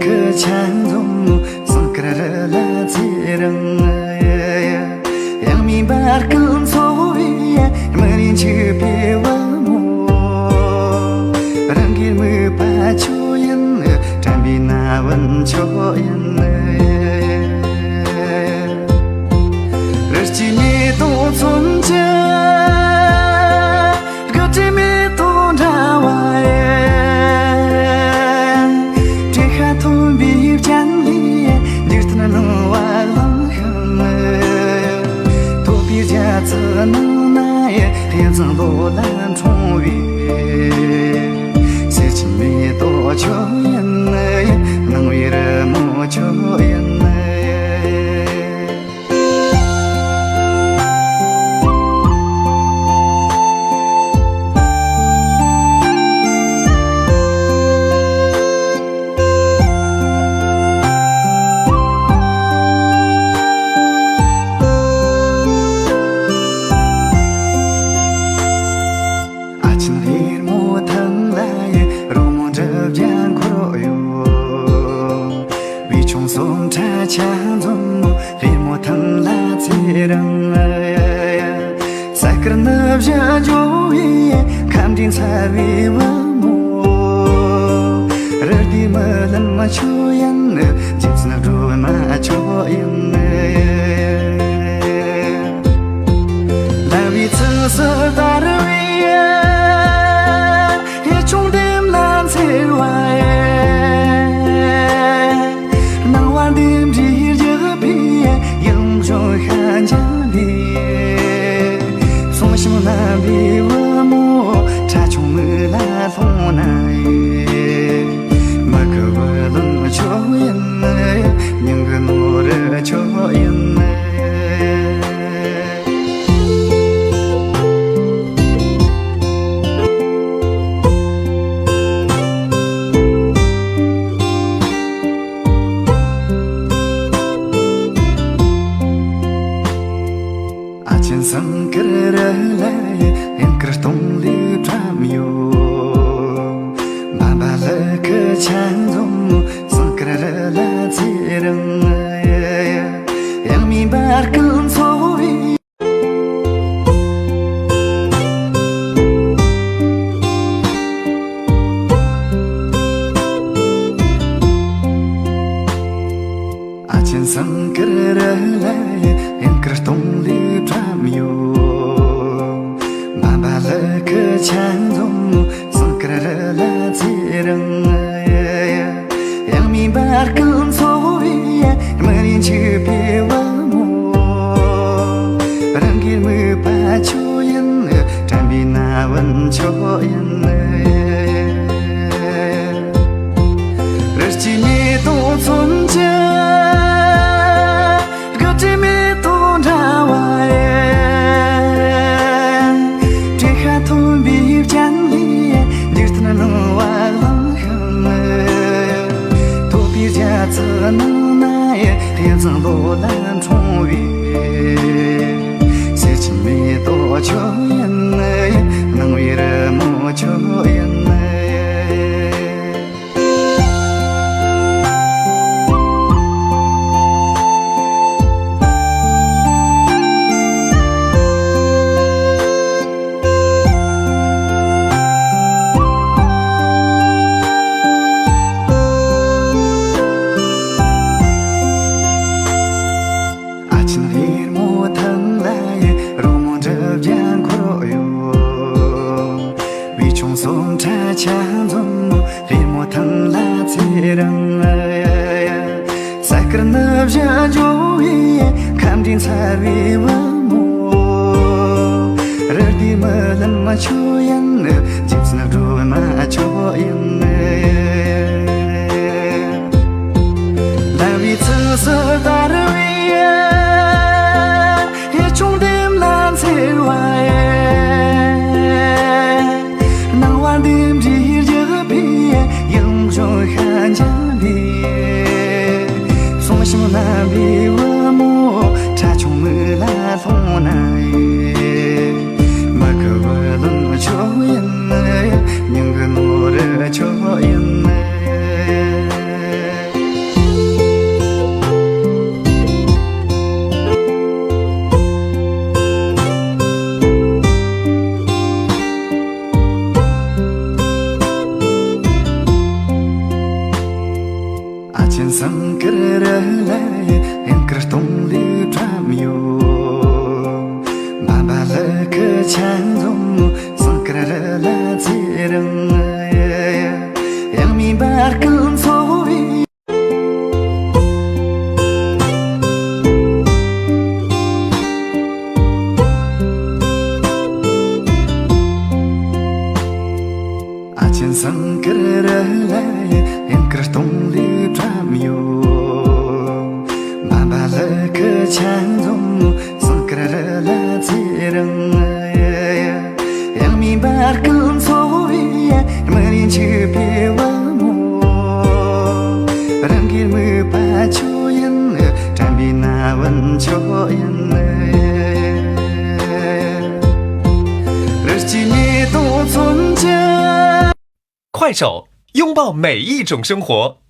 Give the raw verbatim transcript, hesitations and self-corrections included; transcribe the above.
གི་ཆ་འཛོམས་ཟངས་དཀར་རི་ལ་ཚེ་རིང་། ཡང་མིན་འབར་གི་འཚོ་བའི་སྨིན་རིམ་འཆུགས་པའི་བུ་མོ། རང་གི་མིག་པ་ཁྱོད་ཡིན། དྲན་པའི་ན་བུན་ཁྱོད་ཡིན། རི་སྐྱེས་མེ་ཏོག་མཚོན་ཆ། དགུ་བྲིས་མེ་ཏོག་འདྲ་བ་ཡིན། བྲེ་ཤ་མཐོན་པོའི་སྤྱན་ལས། འཇིག་རྟེན་སྣང་བ་ལང་ཤིང་། ཐོད་པའི་རྒྱ་མཚོའི་ནང་ན་ཡི། ཡིད་བཟང་ལོ་ལ་འཁྲུངས་པའི། སེར་སྐྱེས་མེ་ཏོག་ཁྱོད་ཡིན། སྣང་བའི་རི་མོ་ཁྱོད་ཡིན། ཨ་ཆེན་ལྷེར་མོ་ཐང་ལ་ཡི། རོལ་མོ་འགྲིབ་རྒྱུ་འཁོར་ཡོད། བུ་ཆུང་གསུམ་ཕྲ་ཆ་འཛོམས། ལྷེར་མོ་ཐང་ལ་ཚེ་རིང་། ས་དཀར་ནུབ་བྱང་ཇོ་བོའི། ཁམས་འདྲའི་མཚར་བའི་བུ་མོ། རི་དེའི་རྨི་ལམ་ཁྱོད་ཡིན། རྗེ་བཙུན་སྒྲོལ་མ་ཁྱོད་ཡིན། ལམ་བུའི་ཚུལ་སུ་དར་བའི། ཡུལ་ཆུང་ལྡེམ་ལ་འཚེར་བ་ཡི། སྣང་བ་ལྡེམ་འདྲའི་རྒྱུ་བས། ཡུམ་གཞོན་ཤ་འཇམ་ལས། སོང་ཞིང་རྣམ་པའི་བུ་མོ། ཁྲ་ཆུང་མིག་ལ་ལྷུང་ན་ཡི། མ་གི་བུ་ལོན་ཁྱོད་ཡིན། སྙིང་གི་ནོར་ཁྱོད་ཡིན། ཨ་ཆེན་ཟངས་དཀར་རི་ལ་ཡི། ཡང་དཀར་སྟོང་ལུས་བཀྲམ་ཡོད། འབའ་འབའ་ལི་ཁུ་ཆ་འཛོམས། ཟངས་དཀར་རི་ལ་ཚེ་རིང་། ཡང་མིན་འབར་གི་འཚོ་བའི། ཨ་ཆེན་ཟངས་དཀར་རི་ལ་ཡི། ཡང་དཀར་སྟོང་ལུས་བཀྲམ་ཡོད། འབའ་འབའ་ལི་ཁུ་ཆ་འཛོམས། ཟངས་དཀར་རི་ལ་ཚེ་རིང་། ཡང་མིན་འབར་གི་འཚོ་བའི། སྨིན་རིམ་འཆུགས་པའི་བུ་མོ། རང་གི་མིག་པ་ཁྱོད་ཡིན། དྲན་པའི་ན་བུན་ཁྱོད་ཡིན། རི་སྐྱེས་མེ་ཏོག་མཚོན་ཆ། དགུ་བྲིས་མེ་ཏོག་འདྲ་བ་ཡིན། བྲེ་ཤ་མཐོན་པོའི་སྤྱན་ལས། འཇིག་རྟེན་སྣང་བ་ལང་ཤིང་། ཐོད་པའི་རྒྱ་མཚོའི་ནང་ན་ཡི། ཡིད་བཟང་ལོ་ལ་འཁྲུངས་པའི། སེར་སྐྱེས་མེ་ཏོག་ཁྱོད་ཡིན། སྣང་བའི་རི་མོ་ཁྱོད་ཡིན། ཨ་ཆེན་ལྷེར་མོ་ཐང་ལ་ཡི། རོལ་མོ་འགྲིབ་རྒྱུ་འཁོར་ཡོད། བུ་ཆུང་གསུམ་ཕྲ་ཆ་འཛོམས། ལྷེར་མོ་ཐང་ལ་ཚེ་རིང་། ས་དཀར་ནུབ་བྱང་ཇོ་བོའི། ཁམས་འདྲའི་མཚར་བའི་བུ་མོ། རི་དེའི་རྨི་ལམ་ཁྱོད་ཡིན། རྗེ་བཙུན་སྒྲོལ་མ་ཁྱོད་ཡིན། ལམ་བུའི་ཚུལ་སུ་དར་བའི། ཡུལ་ཆུང་ལྡེམ་ལ་འཚེར་བ་ཡི། སྣང་བ་ལྡེམ་འདྲའི་རྒྱུ་བས། ཡུམ་གཞོན་ཤ་འཇམ་ལས། སོང་ཞིང་རྣམ་པའི་བུ་མོ། ཁྲ་ཆུང་མིག་ལ་ལྷུང་ན་ཡི། མ་གི་བུ་ལོན་ཁྱོད་ཡིན། སྙིང་གི་ནོར་ཁྱོད་ཡིན། སེང་དཀར་རི་ལ་ཡང་དཀར་སྟོང་ལུས་བཀྲམ་ཡོད། འབའ་འབའ་ལི་ཁུ་ཆ་འཛོམས་སེང་དཀར་རི་ལ་ཚེ་རིང་། ཡང་མི་འབར་ཀུན་འཚོ་བའི། ཨ་ཆེན་སེང་དཀར་རི་ལ་ཡང་དཀར་སྟོང་ལུས་བཀྲམ་ཡོད། འབའ་འབའ་ལི་ཁུ་ཆ་འཛོམས་སེང་དཀར་རི་ལ་ཚེ་རིང་། ཡང་མི་འབར་ཀུན་འཚོ་བའི་མི་རིགས་འཆི་བའི་བུ་མོ། རང་གི་མོས་པ་ཁྱོད་ཡིན། དྲན་པའི་ན་བུན་ཁྱོད་ཡིན། རི་སྐྱེས་མེ་ཏོག་མཚོན་ཆ། 快手，拥抱每一种生活。